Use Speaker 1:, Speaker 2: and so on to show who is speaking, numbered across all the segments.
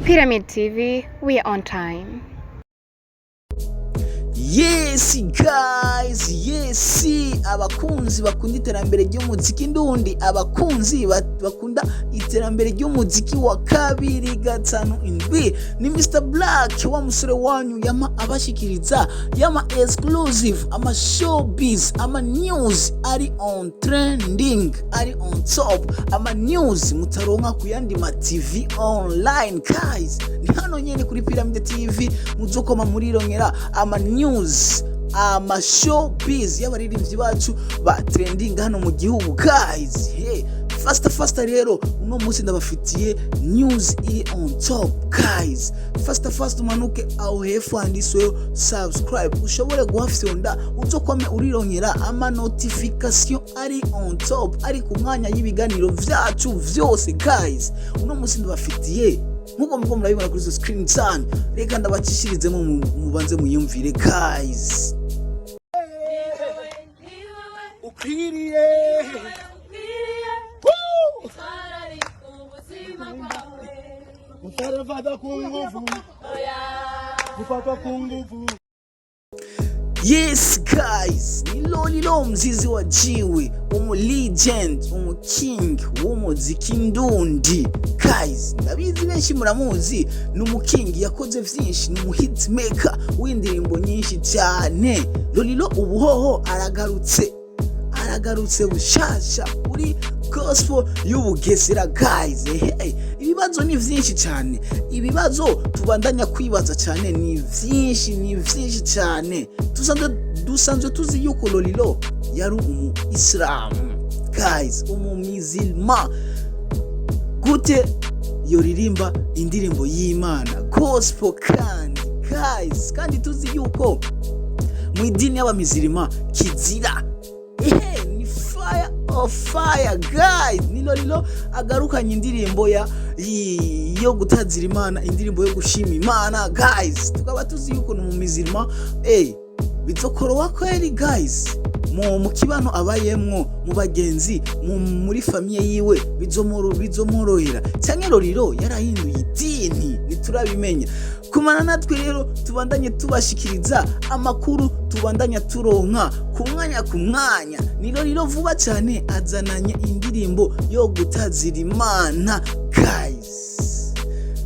Speaker 1: Pyramid TV, we are on time.
Speaker 2: Yes guys, yes, abakunzi bakunda iterambere ry'umuziki ndundi, abakunzi bakunda iterambere ry'umuziki wa 257, ni Mr Black, wa musore wanyu yama abashikiriza yama exclusive, ama showbiz, ama news ari on trending, ari on top, ama news mutaronka ku yandi ma TV online. Guys, ni hano nyene kuri Pyramid TV muzokoma murirongera ama news, ama showbiz y'abaririmbyi bacu ba trending hano mu gihugu. Guys, hey, faster faster rero uno munsi ndabafitiye news iri on top. Guys, faster faster umanuke aho hepfo handitsweho subscribe, ushobore guhafyonda, uzokwame urirongera ama notification ari on top, ari ku mwanya y'ibiganiro vyacu vyose. Guys, uno munsi ndabafitiye, nkuko muko murabibona kuri izo screen zanyu, reka ndabacishirizemo mubanze muyumvire, guys.
Speaker 3: Ukwiriye. Woo! Utarafata ku ngufu, gufatwa ku ngufu.
Speaker 2: Yes guys, ni Lolilo Mzizi wa Jiwe, umu legend, umu king w'umuziki ndundi. Guys, ndabizi benshi muramuzi, ni umu king yakoze vyinshi, ni umu hitmaker w'indirimbo nyinshi cyane. Lolilo ubuhoho aragarutse, aragarutse bushasha kuri gospel y'Ubugesera. Guys, hey, ibibazo ni vyinshi cyane, ibibazo tubandanya kwibaza cyane ni vyinshi, ni vyinshi cyane. Dusanzwe tuzi yuko Lolilo yari umu Isilamu, guys, umu mizilma. Gute yoririmba indirimbo y'Imana gospel? Kandi guys, kandi tuzi yuko mu idini y'abamizirima kizira. Ehe, ni fire of fire. Guys, ni Lolilo agarukanye indirimbo yo gutazira Imana, indirimbo yo gushima Imana. Guys, tukaba tuzi yuko ni mu mizirima. Bizokorowa kweri, guys, mu kibano abayemwo, mu bagenzi, muri famille yiwe, bizomworohera cyangwa Lolilo yarahinduye idini? Ntiturabimenya. Kumana natwe rero, tubandanye tubashikiriza amakuru tubandanya turonka ku mwanya ku mwanya. Ni Lolilo vuba cyane azananye indirimbo yo gutazira Imana. Guys,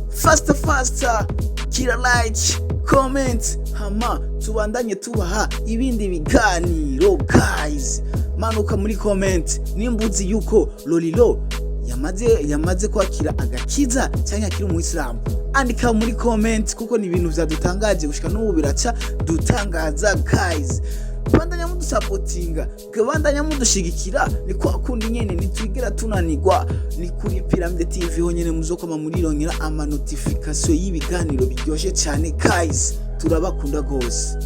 Speaker 2: faster faster, kira like, comment, hama tubandanye tubaha ibindi biganiro. Guys, manuka muri comment nimba uzi yuko Lolilo yamaze kwakira agakiza cyangwa akiri umuyisilamu. Andika muri comment, kuko ni ibintu vyadutangaje, gushika n'ubu biraca dutangaza. Guys, bandanya mudusapotinga, bandanya mudushigikira, ni kwa kundi nyene ntitwigera tunanirwa. Ni kuri Pyramid TV honyene muzokoma murirongera ama notification y'ibiganiro biryoshe cyane. Guys, turabakunda gose.